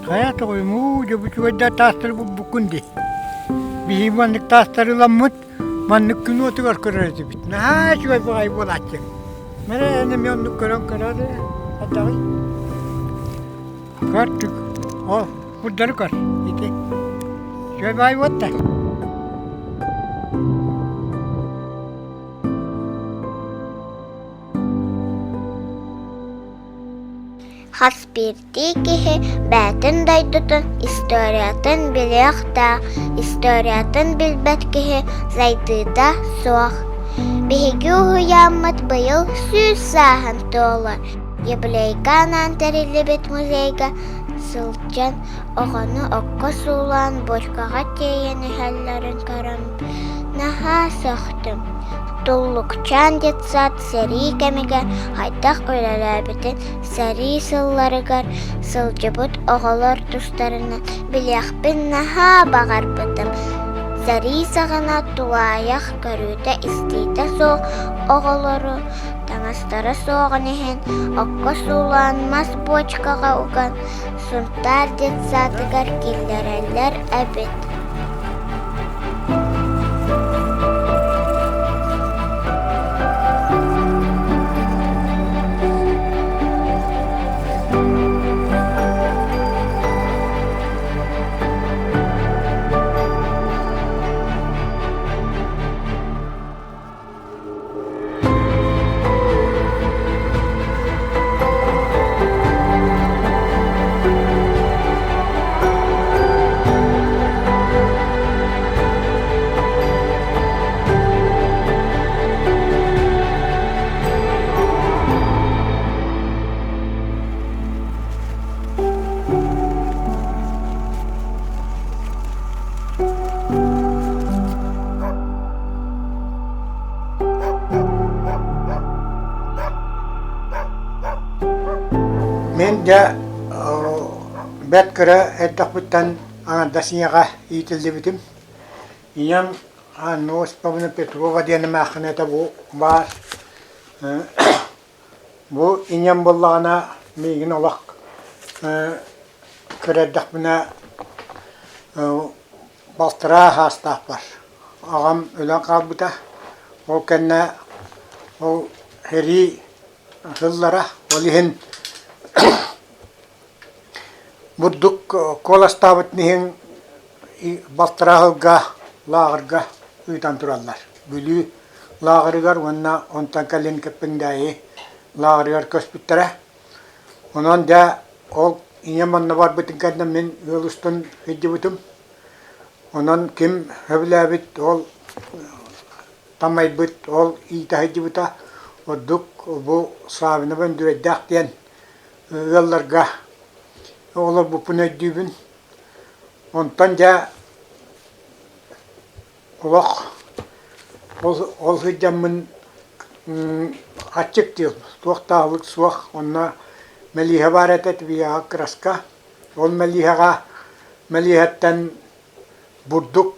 Хайа тоҕойум, уу, дьэ бу үчүгэйдэр таастары булбуккун дии. Биһиги маннык таастары ыламмыт, маннык күн уотугар көрөр этибит. Наһаа үчүгэй баҕайы буолааччы. Мэрэ эн эмиэ оннук көрөн көрөр ээ, хайдаҕый? Көр, ол курдары көр, ити. Үчүгэй баҕайы буолта. Хас биирдии киһи бэйэтин дойдутун историятын билиэхтээх, историятын билбэт киһи сайдыыта суох. Биһиги уһуйааммыт быйыл 100 сааһын туолар. Юбилейга анаан тэриллибит музейга сылдьан оҕону окко суулаан бочкаҕа тиэйэн иһэллэрин көрөн наһаа сөхтүм. Туллукчаан детсад сэрии кэмигэр хайдах үлэлээбитин сэрии сылларыгар сылдьыбыт оҕолор тустарынан билиэхпин наһаа баҕарбытым. Сэрии саҕана тулаайах көрүүтэ-истиитэ суох оҕолору таҥастара суоҕун иһин окко суулаан мас буочукаҕа уган Сунтаар детсадыгар киллэрэллэр эбит. Мин дьэ бэрт кыра эрдэхпиттэн аҥардас ийэҕэ иитиллибитим. Ийэм Анна Осиповна Петрова диэн эмээххин этэ бу баар. Бу ийэм буоллаҕына миигин олох кыра эрдэхпинэ балтараа саастаахпар аҕам өлөн хаалбыта. Ол кэннэ ол сэрии сыллара, ол иһин бурдук куоластаабытын иһин балтараа сылга лааҕырга ыытан тураллар. Бүлүү лааҕырыгар уонна онтон кэлин Кэппиндээйи лааҕырыгар көспүттэрэ. Онон дьэ ол ийэм онно барбытын кэннэ мин ыал устун сылдьыбытым. Онон ким сөбүлээбит ол тамайбыт, ол иитэ сылдьыбыта. Ордук бу Саввинов Өндүрэйдээх диэн ыалларга олорбуппун өйдүүбүн. Онтон дьэ олох ол сылдьаммын аччык дьыл, туох да аһылык суох. Онно мэлииһэ баар этэ Твияҕа кыраска. Ол мэлииһэҕэ мэлииһэттэн бурдук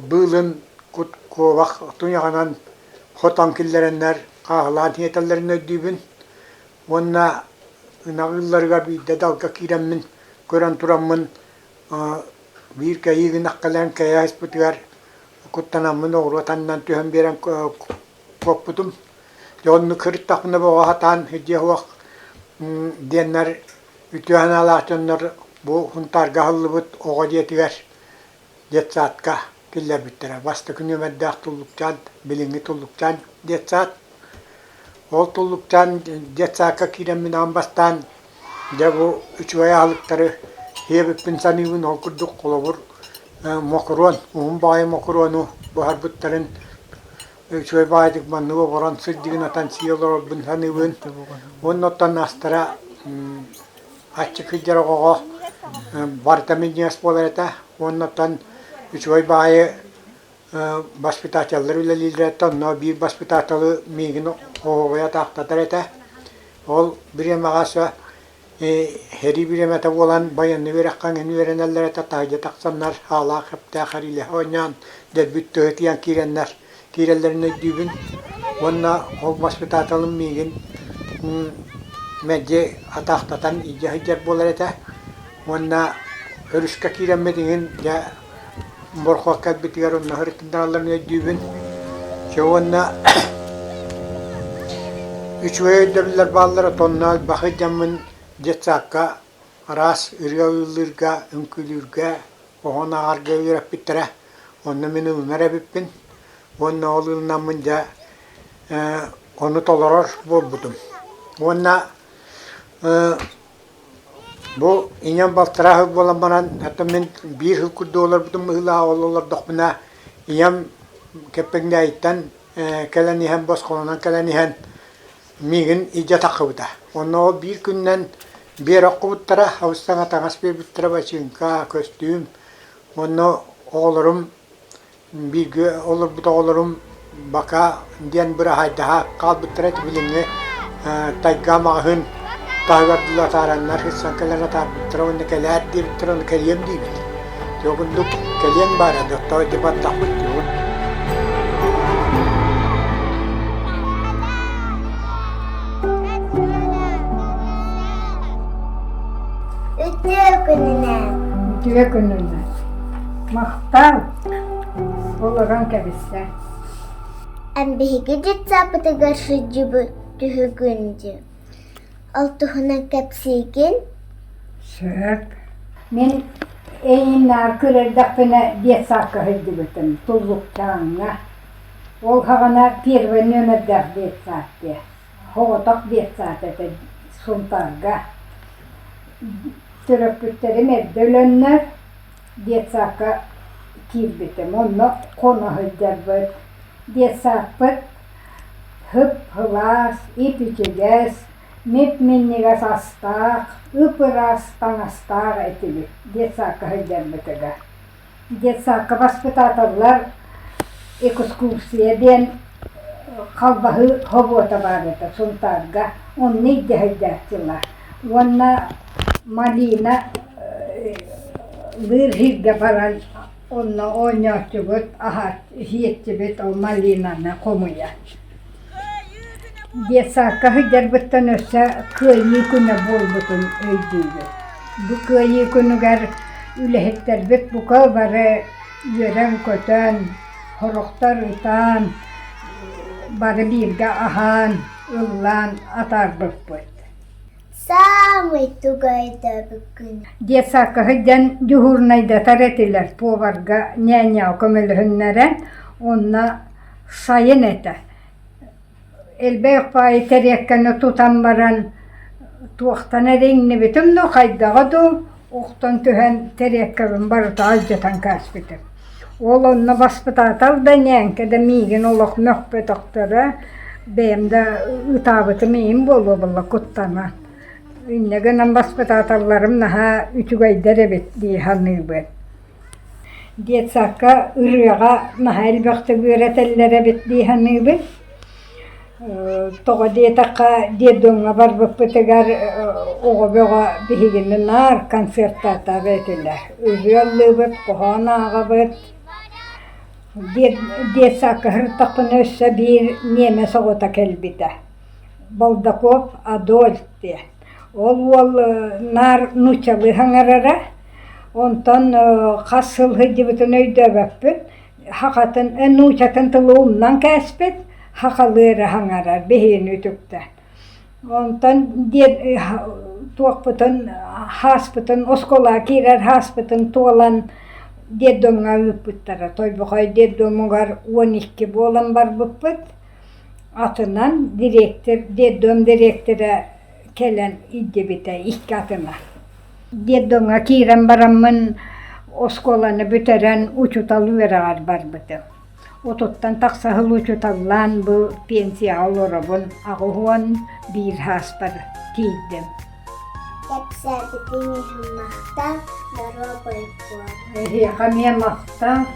быылын кут куобах туйаҕынан хотон киллэрэннэр хааһылаан сиэтэллэрин өйдүүбүн. Уонна ынах ыылларыгар биирдэ далга киирэммин көрөн тураммын биир кэйии гынах кэлэн кэйээспитигэр куттанаммын оҕуруот аннынан түһэн биэрэн куоппутум. Дьэ оннук сырыттахпына бөҕө сатаан дьиэ суох диэннэр Үтүө санаалаах дьоннор бу Сунтаарга аһыллыбыт оҕо дьиэтигэр детсадка киллэрбиттэрэ. Бастакы нүөмэрдээх Туллукчаан, билиҥҥи Туллукчаан детсад. Ол Туллукчаан детсадка киирэммин аан бастаан дьэ бу үчүгэй аһылыктары сиэбиппин саныыбын. Ол курдук холобур мокоруон, уһун баҕайы мокоруону буһарбыттарын Үчүгэй баайдык маннык оборон сырдьыгынатан сии олорорбун саныыбын. Уонна оттон астара аччык сылдьар оҕоҕо барыта минньигэс буолар этэ. Уонна оттон үчүгэй баайы воспитателлэр үлэлииллэр этэ. Онно биир воспитателы миигин оһуобайа атаахтатар этэ. Ол бириэмэҕэ өссө Сэрии бириэмэтэ буолан байыаннай үөрэххэ эҥин үөрэнэллэр этэ, таһырдьа тахсаннар аалаах-эптээх эриилэһэ оонньоон, дэлби тыһытыйан киирэннэр, киирэллэрин өйдүүбүн. Уонна ол воспитателым миигин мэлдьи атаахтатан илдьэ сылдьар буолар этэ. Уонна өрүскэ киирэммит иһин дьэ борохуот кэлбитигэр онно сырытыннаралларын өйдүүбүн. Дьэ уонна үчүгэй өйдөбүллэр бааллара тонно элбэх сылдьаммын детсадка араас ырыа ыллыырга, үҥкүүлүүргэ, оҕон ааҕарга үөрэппиттэрэ. Онно мин ылынар эбиппин. Уонна ол ылынаммын дьэ ону толорор буолбутум. Уонна бу ийэм балтараа сыл буолан баран, оттон мин биир сыл курдук олорбутум быһыылаах, ол олордохпуна ийэм Кэппэҥнээйиттэн кэлэн иһэн, босхолонон кэлэн иһэн миигин илдьэ таххыбыта. Онно ол биир күнүнэн биэрэ оххубуттара, абыстаҥа таҥас биэрбиттэрэ, бачыыҥка, көстүүм. Онно оҕолорум бииргэ олорбут оҕолорум бака диэн быраһаайдаһа хаалбыттара ити билиҥҥи тайга маҕаһыын таһыгар дылы атаараннар сырсан кэлэн атаарбыттара уонна кэлээр диэбиттэрэ ону кэлиэм диибит. Дьэ ол курдук кэлиэҥ баара да ити бардахпыт дии. Үтүө күнүнэн. Үтүө күнүнэн. Махтал. Олорон кэбистэ. Эн биһиги детсапытыгар сылдьыбыт түһүгүн дии. Ол туһунан кэпсиигин? Сөп. Мин эйииннээр көрөрдөхпүнэ детсадка сылдьыбытым, Туллуктааҥҥа. Ол саҕана первый нүөмэрдээх детсад диэ. Соҕотох детсад этэ Сунтаарга. Төрөппүттэрим эрдэ өлөннөр, детсадка киирбитим. Онно хоно сылдьарбыт. Детсадпыт һып-һылаас, ип-ичигэс, мип-минньигэс астаах, ып-ыраас таҥастаах этибит детсадка сылдьарбытыгар. Детсадка воспитателлар экскурсия диэн халбаһыы хобуота баар этэ Сунтаарга. Онно илдьэ сылдьааччылар. Уонна Малина лыыр сиргэ баран онно оонньооччубут, иһиэччибит ол малинаны хомуйа. Детсадка сылдьарбыттан өссө Кыайыы күнэ буолбутун өйдүүбүн. Бу Кыайыы күнүгэр үлэһиттэрбит бука бары үөрэн-көтөн, сорохтор ытаан, бары бииргэ аһаан, ыллаан атаарбыппыт. Саамай тугайдабыккын. Детсадка сылдьан дьуһуурунайдатар этилэр поварга ньээньэҕэ көмөлөһүннэрэн, онно сайын этэ. Элбэх баайы тэриэккэни тутан баран туохтан эрэ иҥнибитим дуу, хайдаҕа дуу, охтон түһэн тэриэккэбин барыта алдьатан кээспитим. Ол онно баспытаатал да ньээҥкэ да миигин олох мөхпөтөхтөрө, бэйэм да ытаабытым иһин буолуо буолла куттанан. Инньэ гынан баспытааталларым наһаа үчүгэйдэр эбит дии саныыбын. Детсадка ырыаҕа наһаа элбэхтик үөрэтэллэр эбит дии саныыбын. Тоҕо диэтэххэ, детдомҥа барбыппытыгар оҕо бөҕө биһигини наар концертаатар этилэр. Ырыа ыллыыбыт, хоһоон ааҕабыт. Детсадка сырыттахпына өссө биир ньиэмэс оҕото кэлбитэ. Болдаков Адольф диэн. Ол уол наар нууччалыы саҥарара. Онтон хас сыл сылдьыбытын өйдөөбөппүн. Сахатын, нууччатын тылы умнан кээспит, сахалыы эрэ саҥарар биһигини үтүктэн. Онтон диэн туохпутун, хааспытын, оскуолаҕа киирэр хааспытын туолан детдомҥа ыыппыттара. Тойбохой детдомугар 12 буолан барбыппыт. Атынан дириэктэр, детдом дириэктэрэ кэлэн илдьибитэ икки атына. Детдомҥа киирэн бараммын оскуоланы бүтэрэн учуутал үөрэҕэр барбытым. Отуттан тахса сыл учууталлаан бу пенсияҕа олоробун, 81 сааспар тиийдим. Кэпсээбитиҥ иһин махтал, доруобай буол. Эһиэхэ эмиэ махтал.